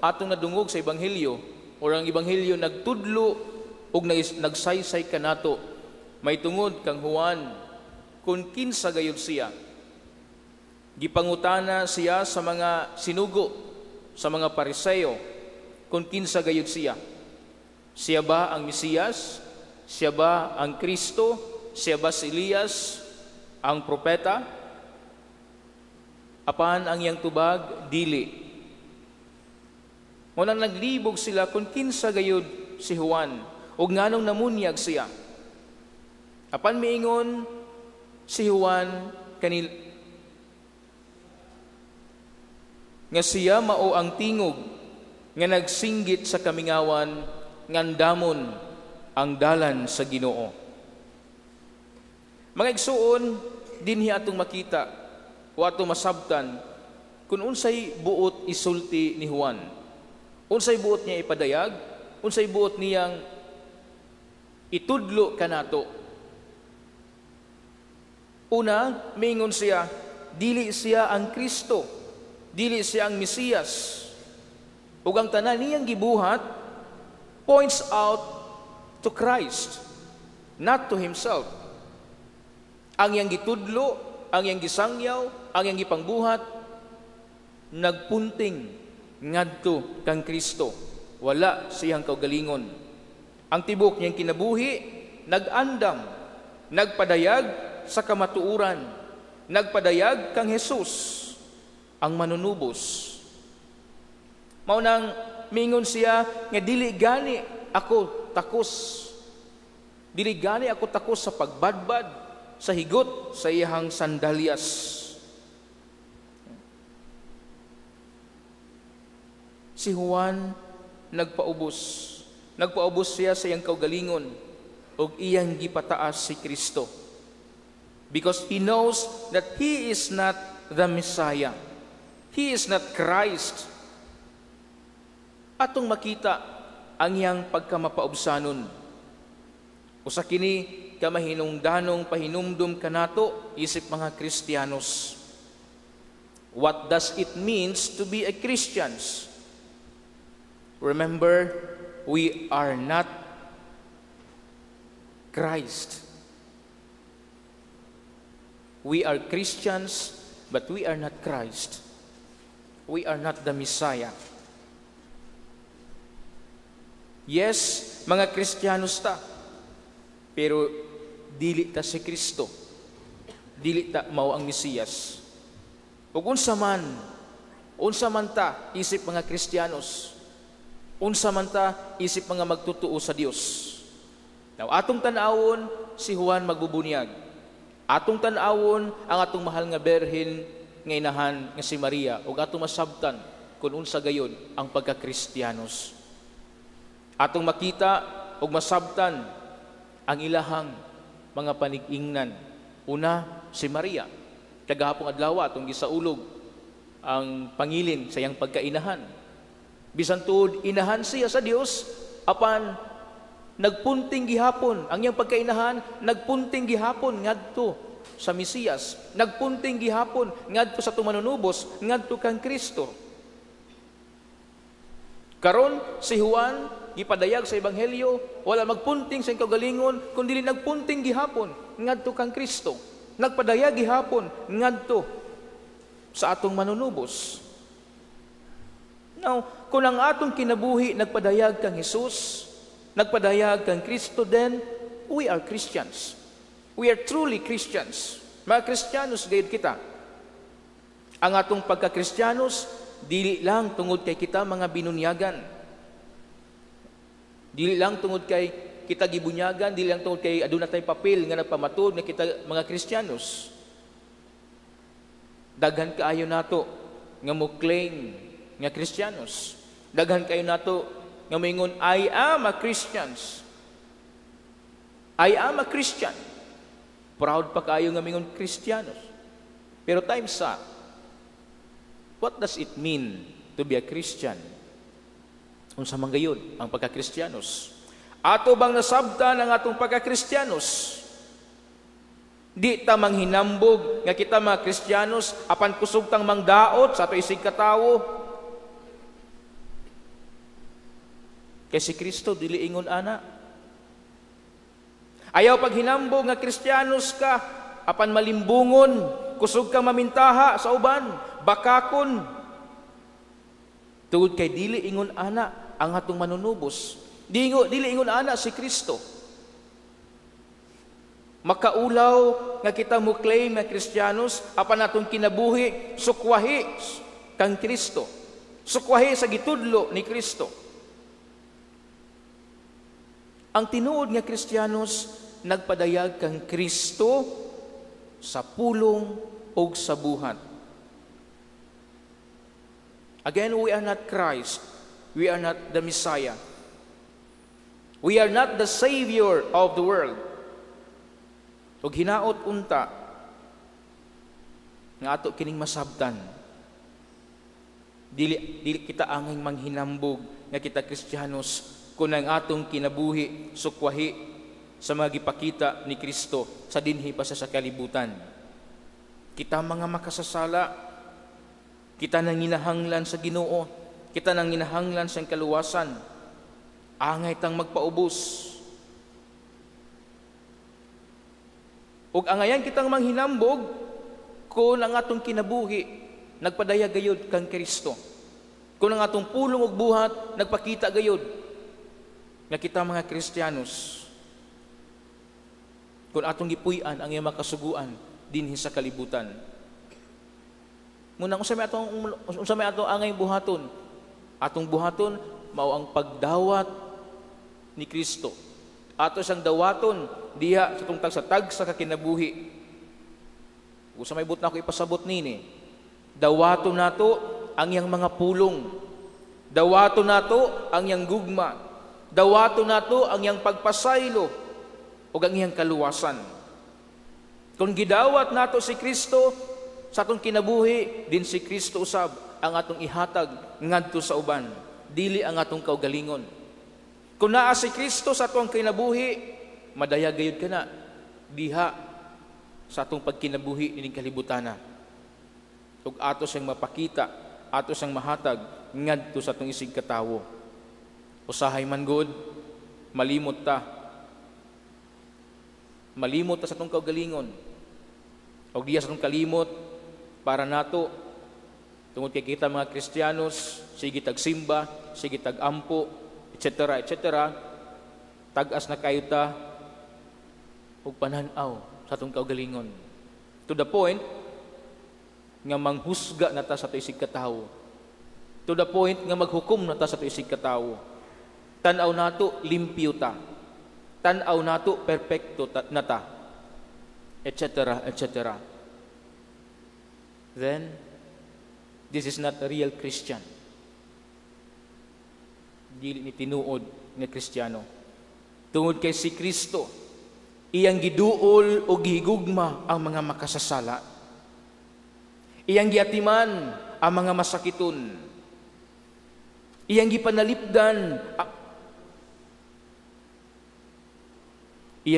atong nadungog sa Ebanghelyo, or ang Ebanghelyo nagtudlo ug nagsaysay kanato may tungod kang Juan kung kinsa gayud siya. Gipangutana siya sa mga sinugo, sa mga Pariseo, kung kinsa gayud siya. Siya ba ang Mesiyas? Siya ba ang Kristo? Siya ba si Elias, ang propeta? Apan ang iyang tubag, dili. Mao nang naglibog sila kung kinsa gayud si Juan ug nganong namunyag siya. Apan miingon si Juan kanil nga siya mao ang tingog nga nagsinggit sa kamingawan, ngandamon ang dalan sa Ginoo. Mga igsuon, dinhi atong makita o atong masabtan kung unsay buot isulti ni Juan. Unsay buot niya ipadayag, unsay buot niyang itudlo kanato. Una, mingon siya, dili siya ang Kristo, dili siya ang Mesiyas. Ug ang tanan niyang gibuhat points out to Christ, not to himself. Ang iyang gitudlo, ang iyang gisangyaw, ang iyang gipangbuhat, nagpunting ngadto kang Kristo. Wala siyang kaugalingon. Ang tibok niyang kinabuhi, nag-andam, nagpadayag sa kamatuoran, nagpadayag kang Jesus, ang manunubos. Mao nang mingon siya nga dili gani ako takos. Dili gani ako takos sa pagbadbad, sa higot sa iyang sandalyas. Si Juan nagpaubos. Nagpaubos siya sa iyang kaugalingon ug iyang gipataas si Kristo. Because he knows that he is not the Messiah. He is not Christ. Atong makita ang iyang pagkamapaubsanon. Usa kini kamahinungdanong pahinumdum kanato isip mga Kristiyanos. What does it means to be a Christians? Remember, we are not Christ. We are Christians, but we are not Christ. We are not the Messiah. Yes, mga Kristiyanos ta, pero dili ta si Kristo. Dili ta mao ang Mesiyas. Ug unsa man ta isip mga Kristiyanos, unsa man ta isip mga magtutuo sa Dios. Now, atong tan-awon si Juan magbubunyag. Atong tan-awon ang atong mahal nga berhin nga inahan nga si Maria ug atong masabtan kung unsa gayon ang pagkakristiyanos. Atong makita ug masabtan ang ilahang mga panig-ingnan. Una, si Maria. Kagahapong adlaw atong gisaulog ang pangilin sa iyang pagkainahan. Bisan tuod inahan siya sa Dios, apan nagpunting gihapon ang iyang pagkainahan, nagpunting gihapon ngadto sa Mesiyas, nagpunting gihapon ngadto sa tumanunubos, ngadto kang Kristo. Karon si Juan gipadayag sa ebanghelyo, wala magpunting sa iyang kaugalingon kundi nagpunting gihapon ngadto kang Kristo. Nagpadayag gihapon ngadto sa atong manunubos. Now, kung ang atong kinabuhi nagpadayag kang Hesus, nagpadayag kang Kristo, then we are Christians. We are truly Christians. Mga Kristiyanos gayud kita. Ang atong pagkakristiyanos dili lang tungod kay kita mga binunyagan. Dili lang tungod kay kita gibunyagan, dili lang tungod kay aduna tay papel nga nagpamatud nga kita mga Kristiyanos. Daghan kaayo nato nga mo claim nga Kristiyanos. Daghan kaayo nato nga moingon, I am a Christian. I am a Christian. Proud pa kaayo nga mingon Kristiyanos. Pero times sa, what does it mean to be a Christian? Unsa man gayud ang pagkakristiyanos? Ato bang nasabtan ang atong pagkakristiyanos? Di ta manghinambog nga kita mga Kristiyanos apan kusog tang mangdaot sa ato isig katawo. Kay si Kristo dili ingon ana. Ayaw paghinambog nga Kristiyanos ka apan malimbungon, kusog kang mamintaha sa uban, bakakon. Tungod kay dili ingon ana ang atong manunubos. Dili ingon ana si Kristo. Makaulaw nga kita mo claim nga Kristiyanos apan atong kinabuhi sukwahi kang Kristo. Sukwahi sa gitudlo ni Kristo. Ang tinuod nga Kristiyanos nagpadayag kang Kristo sa pulong ug sa buhat. Again, we are not Christ. We are not the Messiah. We are not the Savior of the world. Ug hinaot unta nga ato kining masabtan. Dili kita angay manghinambog nga kita Kristiyanos kung ang atong kinabuhi sukwahi sa mga gipakita ni Kristo sa dinhi pa sa kalibutan. Kita mga makasasala, kita nanginahanglan sa Ginoo, kita nanginahanglan sa kaluwasan. Angay tang magpaubos. Ug angayan kitang manghinambog kung ang atong kinabuhi nagpadayag gayud kang Kristo. Kung ang atong pulong ug buhat nagpakita gayud nga kita mga Kristiyanos. Kung atong gipuy-an ang iyang makasuguan dinhi sa kalibutan. Munang unsa may atong angay buhaton? Atong buhaton mao ang pagdawat ni Kristo. Ato siyang dawaton diha sa tungtag sa tagsa ka kinabuhi. Usa may but na ako ipasabot nini. Dawaton nato ang iyang mga pulong. Dawaton nato ang iyang gugma. Dawaton nato ang iyang pagpasaylo ug ang iyang kaluwasan. Kung gidawat nato si Kristo sa atong kinabuhi, din si Kristo usab ang atong ihatag ngadto sa uban, dili ang atong kaugalingon. Kung naa si Kristo sa atong kinabuhi, madayag gayud kana diha sa atong pagkinabuhi ining kalibutana. Ug ato siyang mapakita, ato siyang mahatag ngadto sa atong isig katawo. Usahay man gud, malimot ta. Malimot ta sa atong kaugalingon. Og diya sa atong kalimot para nato, tungod kay kita mga Kristiyanos, sige tagsimba, sige tagampo, etc., etc., tag-as na kayo ta og panan-aw sa atong kaugalingon. To the point nga manghusga na ta sa atong isig katawo. To the point nga maghukom na ta sa atong isig katawo. Tan-aw nato limpyo ta. Tan-aw nato perpekto na ta, etc., etc. Then, this is not a real Christian. Dili ni tinuod nga Kristiyano. Tungod kay si Kristo, iyang giduol o gihigugma ang mga makasasala. Iyang giatiman ang mga masakiton. Iyang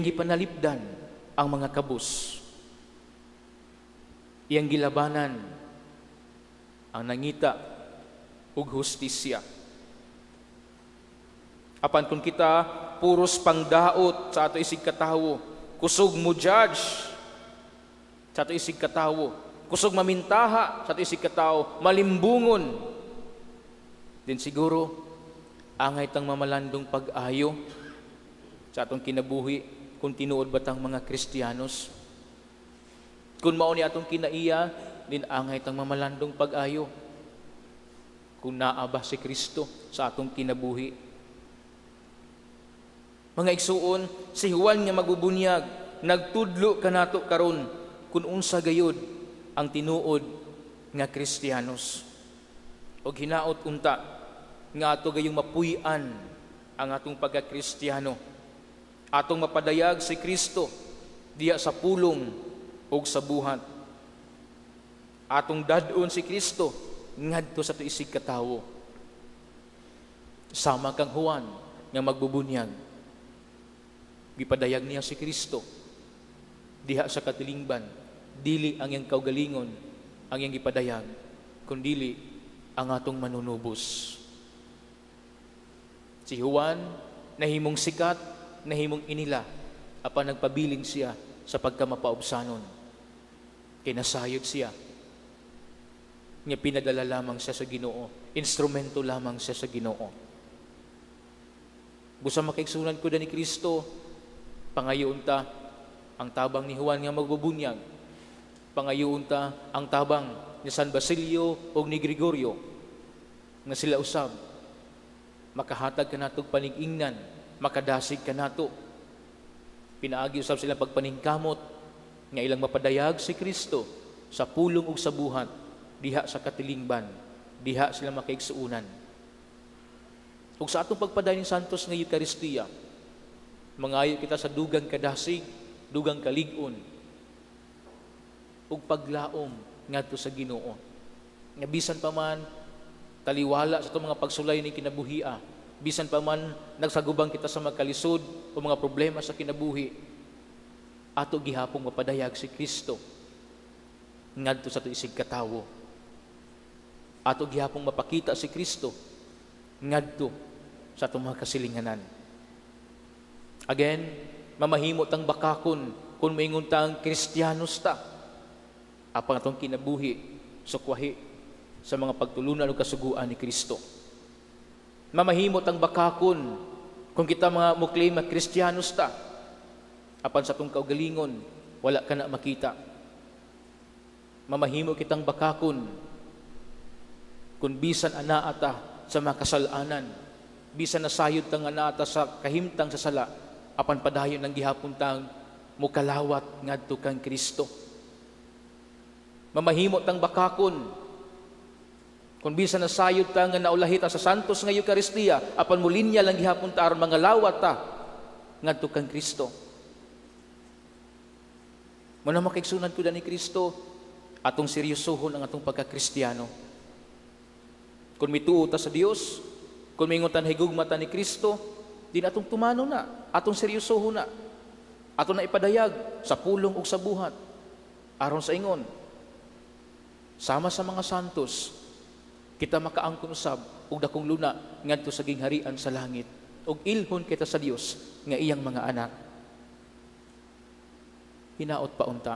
gipanalipdan ang mga kabus. Iyang gilabanan ang nangita ug hustisya. Apan kung kita puros pangdaot sa ato isig katawo, kusog mo judge sa ato isig katawo, kusog mamintaha sa ato isig katawo, malimbungon, din siguro angay tang mamalandong pag-ayo sa atong kinabuhi kung tinuod ba tang mga Kristiyanos. Kung mao ni atong kinaiya, din angay tang mamalandong pag-ayo kung naa ba si Kristo sa atong kinabuhi. Mga igsuon, si Juan nga magbubunyag nagtudlo kanato karon kung unsa gayud ang tinuod nga Kristiyanos. Og hinaot unta nga ato gayong mapuy-an ang atong pagkakristiyano. Atong mapadayag si Kristo diha sa pulong ug sa buhat. Atong dad-on si Kristo ngadto sa isig katawo. Sama kang Juan nga magbubunyag, gipadayag niya si Kristo diha sa katilingban. Dili ang iyang kaugalingon ang iyang gipadayag, kundili ang atong manunubos. Si Juan nahimong sikat, nahimong inila, apan nagpabilin siya sa pagkamapaubsanon. Kay nasayod siya nga pinadala lamang siya sa Ginoo, instrumento lamang siya sa Ginoo. Busa, makaigsunan ko ni Kristo, pangayoon ta ang tabang ni Juan nga magbubunyag. Pangayoon ta ang tabang ni San Basilio o ni Gregorio nga sila usab makahatag kanatog panig-ingnan, makadasig kanato. Pinaagi usab sila pagpaningkamot nga ilang mapadayag si Kristo sa pulong ug sa buhat diha sa katilingban, diha sila makaigsuunan. Ug sa atong pagpadayon ng Santos nga Eukaristiya, mangayo kita sa dugang kadasig, dugang kalig-on, ug paglaom ngadto sa Ginoo. Nga bisan pa man taliwala sa atong mga pagsulay ni kinabuhia, bisan pa man nagsagubang kita sa magkalisod o mga problema sa kinabuhi, ato gihapong mapadayag si Kristo ngadto sa ato isig katawo. Ato gihapong mapakita si Kristo ngadto sa atong mga kasilinganan. Again, mamahimo tang bakakon kung maingon tang Kristiyanos ta, apan atong kinabuhi sukwahi sa mga pagtulunan o kasuguan ni Kristo. Mamahimo tang bakakon kung kita mga mo-claim nga Kristiyanos ta, apan sa atong kaugalingon wala ka na makita. Mamahimo kitang bakakon kung bisan anaa ta sa mga kasalanan, bisan nasayod tang anaa ta sa kahimtang sa sala, apan padayon ang gihapon tang mukalawat ngadto kang Kristo. Mamahimo tang bakakon kung bisan nasayod ta nga naulahi ta sa Santos nga Eukaristiya, apan mulinya lang gihapon ta aron mangalawat ta ngadto kang Kristo. Muna, makaigsunan ko ni Kristo, atong seryosohon ang atong pagkakristiyano. Kung mituo ta sa Dios, kung mingon ta higugma ta ni Kristo, din atong tumano na, atong seryosohon na. Ato na ipadayag sa pulong ug sa buhat. Aron sa ingon, sama sa mga santos, kita makaangkon usab og dakong luna ngadto sa gingharian sa langit ug ilhon kita sa Dios nga iyang mga anak. Hinaot pa unta.